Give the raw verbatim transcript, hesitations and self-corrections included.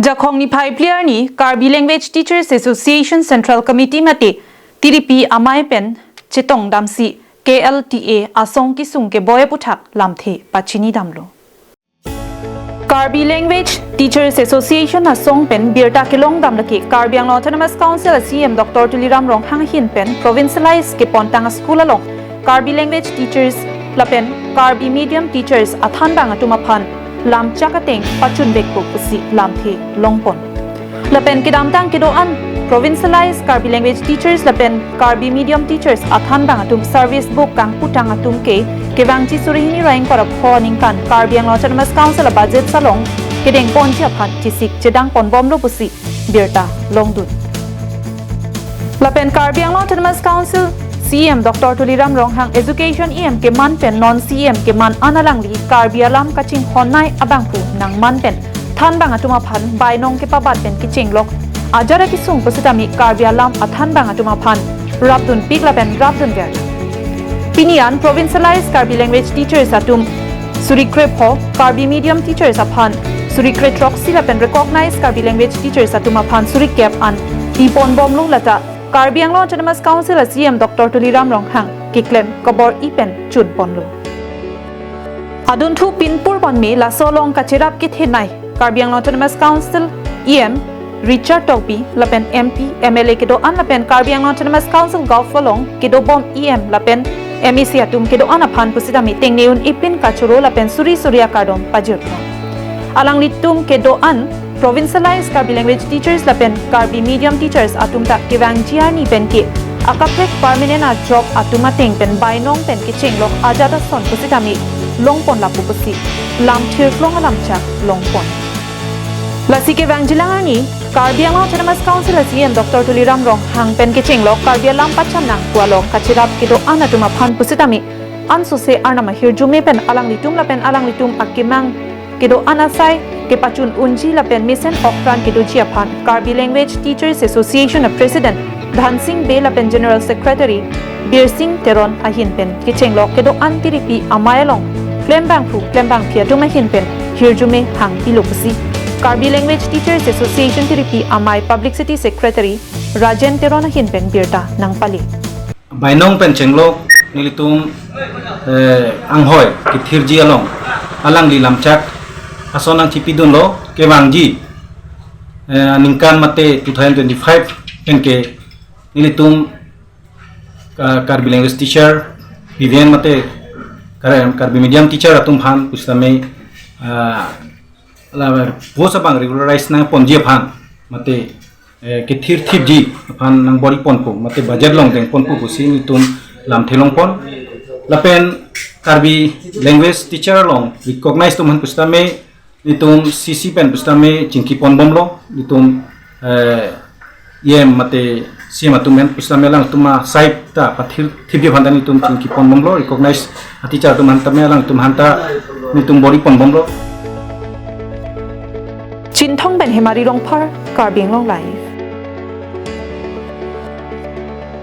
Dakhong niphai phli arni Karbi Language Teachers Association Central Committee mate Tiripi amei pen chetongdamsi K L T A asong kesung keboi aputhak lamthe pachinidamlo. Karbi Language Teachers Association asong pen birta kelongdam lake Karbi Anglong Autonomous Council a C E M Doctor Tuliram Ronghang ahin pen provincialize kepontang school along Karbi Language Teachers lapen Karbi Medium Teachers athanbang atum aphan lamchak ateng pachunvekpo pusi lamthe longpon. Lapen kedamtang kedo-an provincialized Karbi language teachers lapen Karbi medium teachers athanbang atum service book kangputang atum ke kevangji suri hini ra ingkoi ra pho aningkan Karbi Anglong Autonomous Council a budget along kedengponji aphan chesik chedangponbomlo pusi birta longdun. Lapen Karbi Anglong Autonomous Council C E M Doctor Tuliram Ronghang Education E M keman pen non C E M keman an alangli Karbi alam kachinghonnei abangphu nangman pen thanbang atum aphan bainong kepabat pen kechenglok ajat akesung pusitame Karbi alam athanbang atum aphan rapdunpik lapen rapdunver. Pini an provincialized Karbi language teachers atum suri krepho, Karbi medium teachers aphan suri krethrok si lapen recognized Karbi language teachers atum aphan suri kep an piponbomlo, lata Karbi Anglong Autonomous Council a C E M Doctor Tuliram Ronghang keklem kabor-i pen chunponlo. Adunthu pinpur ponme laso along kacherap kethenei Karbi Anglong Autonomous Council E M Richard Tokbi lapen M P, M L A kedo-an lapen Karbi Anglong Autonomous Council Golf along kedobom E M lapen M A C atum kedo-an aphan pusitame tengne un-e pin kachoro lapen suri suri akardom pajirpon. Alanglitum kedo-an provincialized Karbi language teachers lapen Karbi medium teachers atum ta kevangji arni penke akaprek permanent a job atum ateng pen bainong pen kechenglok ajat ason pusitame longpon lapu pusi lamthirklong alamchak longpon. Lasi kevangjilang arni Karbi Anglong Autonomous Council a C E M Doctor Tuliram Ronghang pen kechenglok Karbi alam pachanang pu along kacherap kedo-an atum aphan pusitame ansose arnam ahirjume pen alanglitum lapen alanglitum akemang kedo-an asai kepachun unji lapen mesen okran kedoji aphan Karbi Language Teachers Association a President Dhansing Bey lapen General Secretary Birsing Teron ahin pen kechenglok kedo-an Tiripi amei along klembangphu klembangphi atum ahin pen hirjume hangpilo pusi Karbi Language Teachers Association Tiripi amei Publicity Secretary Rajen Teron ahin pen birta nangpale. Bainong pen chenglok nelitum, eh, anghoi kethirji along alangli lamchak ason nangchipidunlo. Kevangji, eh, aningkan mate two thousand twenty-five penke nelitum, ah, Karbi language teacher, P V N mate Kar-, Karbi medium teacher atum aphan pusitame, ah, la post abang regularize nangponji aphan mate, eh, kethirthipji aphan nangbor-i ponpo mate budget along dengponpo pusi nelitum lamthe longpon. Lapen Karbi language teacher along recognize atum aphan pusitame nelitum C C pen pusitame chingkiponbomlo, nelitum, eh, E M mate C E M atum pen pusitame alangtum asai ta pathirthipji aphan ta nelitum chingkiponbomlo, recognize a teacher atum aphan tame alangtum aphan ta nelitum bor-i ponbomlo. Chinthong pen Hemari Rongphar, Karbi Anglong Live.